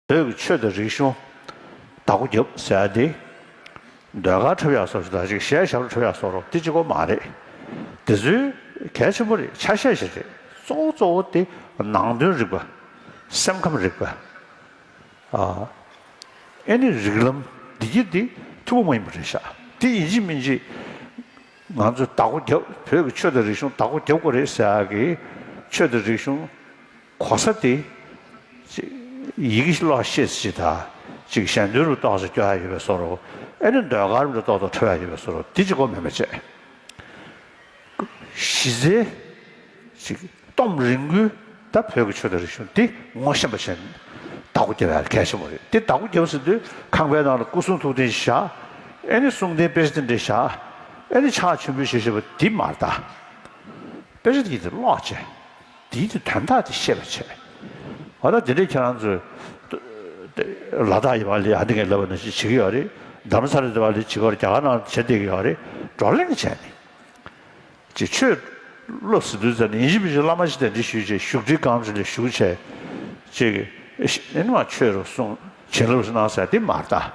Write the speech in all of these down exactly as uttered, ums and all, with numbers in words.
བོད་ཀྱི་ཆོས་དང་རིག་གཞུང་བདག་པོ་རྒྱབ་ཟེར་ཡ་དེ། ཟློས་གར་འཁྲབ་ཡག་སོགས་ཞིག་དང་ཅིག་གཞས་ཞབས་བྲོ་འཁྲབ་ཡག་སོགས་རོགས་དེ་གཅིག་པོ་མ་རེད། དེ་ཚོའི་གལ་ཆེན་པོ་རེད། ཆ་ཤས་ཤིག་རེད། གཙོ་བོ་གཙོ་བོ་དེ་ནང་དོན་རིག་པ། སེམས་ཁམས་རིག་པ། ཨ་ཨེ་ནི་རིགས་ལམ་འདི་གྱིས་འདི་ཐུ་བོ་མ་ཡིན་པ་རེད་ཤག་དེ་ཡིན་གཅིག་མིན་གཅིག་ང་ཚོས་བདག་པོ་རྒྱབ། བོད་ཀྱི་ཆོས་དང་རིག་གཞུང་བདག་པོ་རྒྱབ་དགོས་རེད་ཟེར་ཡག་གི་ཆོས་དང་རིག་གཞུང་གོ་ས་དེ་ཅིག་ཡི་གེ་ཀློག་ཤེས་ཅིག་དང་ཅིག་ཞལ་འདོན་རུ་ཏོག་ཙམ་སྐྱོར་ཡག་ཡོད་པའི་བཟོ་འདྲ། ཨེ་ནི་ཟློས་གར་རུ་ཏོག་ཙམ་འཁྲབ་ཡག་ཡོད་པའི་བཟོ་འདྲ། དེ་གཅིག་པོ་མེད་མ་བྱས། གཞི་རྩའི་ཅིག་སྟོང་རིང་པོའི་ད་བོད་ཀྱི་ཆོས་དང་རིག་གཞུང་འདི་ངོ་ཤེས་པ་བྱས་ནས་བདག་པོ་རྒྱབ་ཡག་གལ་ཆེན་པོ་རེད། འདི་བདག་པོ་རྒྱབ་ཟེར་དུས་ཁང་པའི་ནང་ལ་སྐུ་གསུང་ཐུགས་རྟེན་ཞིག་བཞག་ཨེ་ནི་གསུང་རྟེན་དཔེ་ཆ་དེ་འདྲ་བཞག་ཨེ་ནི་ཕྱག་མཆོད་འབུལ་ཞིག་བྱེད་པ་འདི་མ་རེད་ད། དཔེ་ཆ་དེ་འདི་ཀློག་བྱས། དེའི་དོན་དག་དེ་ཤེས་པ་བྱས། འོ་ད་དེ་འདྲས་ཁྱེད་རང་ཚོས་ལ་དྭགས་ཡིན་པ་ལས་ཨ་འདི་ངས་ལབ་པ་ནང་བཞིན་བྱེད་ཀྱི་ཡོད་རེད། རྡ་རམ་ས་ལ་འདི་པ་ལས་བྱེད་ཀྱི་ཡོད་རེད། རྒྱ་གར་ནང་བྱེད་བསྡད་ཀྱི་ཡོད་རེད། བགྲོ་གླེང་བྱས་ནས། ཅིག་ཆོས་བསླབ་ཟེར་དུས་ཙམ་ནས་ཡིན་གཅིག་མིན་གཅིག་བླ་མ་ཅིག་དང་འདི་ཞུས་བྱས་བཞུགས་ཁྲིའི་སྒང་ཞིག་ལ་བཞུགས་བྱས། ཅིག་ཨེ་ནི་མ་ཆོས་རུ་གསུངས་བྱིན་རླབས་སུ་གནང་ཟེར་འདི་མ་རེད་ད།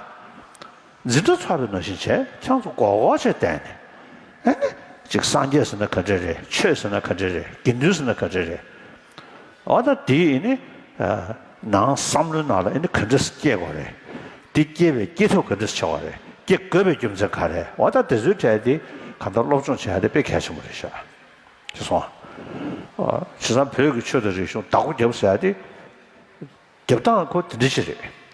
འཛིན་གྲྭ་ཚར་བའི་ནང་བཞིན་བྱས་ཁྱེད་ཚོ་མགོ་སྐོར་བྱས་བསྡད་ནས། ཨེ་ནི་ཅིག་སངས་རྒྱས་ཟེར་ན་ག་འདྲ་རེད། ཆོས་ཟེར་ན་ག་འདྲ་རེད། དགེ་འདུན་ཟེར་ན་ག་འདྲ་རེད། འོ་ད་དེ་ཨེ་ནི་ནང་བསམ་བློའི་ནང་ལ་ཨེ་ནི་ག་འདྲ་སྐྱེ་དགོས་རེད། དེ་སྐྱེ་བའི་སྐྱེ་ཐབས་ག་འདྲ་བྱ་བ་རེད། སྐྱེ་དགོས་པའི་རྒྱུ་མཚན་ག་རེད། འོ་ད་དེ་ཚོའི་གྲས་དེ་གང་ལྟར་སློབ་སྦྱོང་བྱེད་ཡ་དེ་དཔེ་གལ་ཆེན་པོ་རེད་ཤག་ཅེས་གསུངས། བྱས་ཙང་བོད་ཀྱི་ཆོས་དང་རིག་གཞུང་བདག་པོ་རྒྱབ་ཟེར་ཡ་དེ། རྒྱབ་སྟངས་ཁོ་དེ་འདྲ་ཞིག་རེད།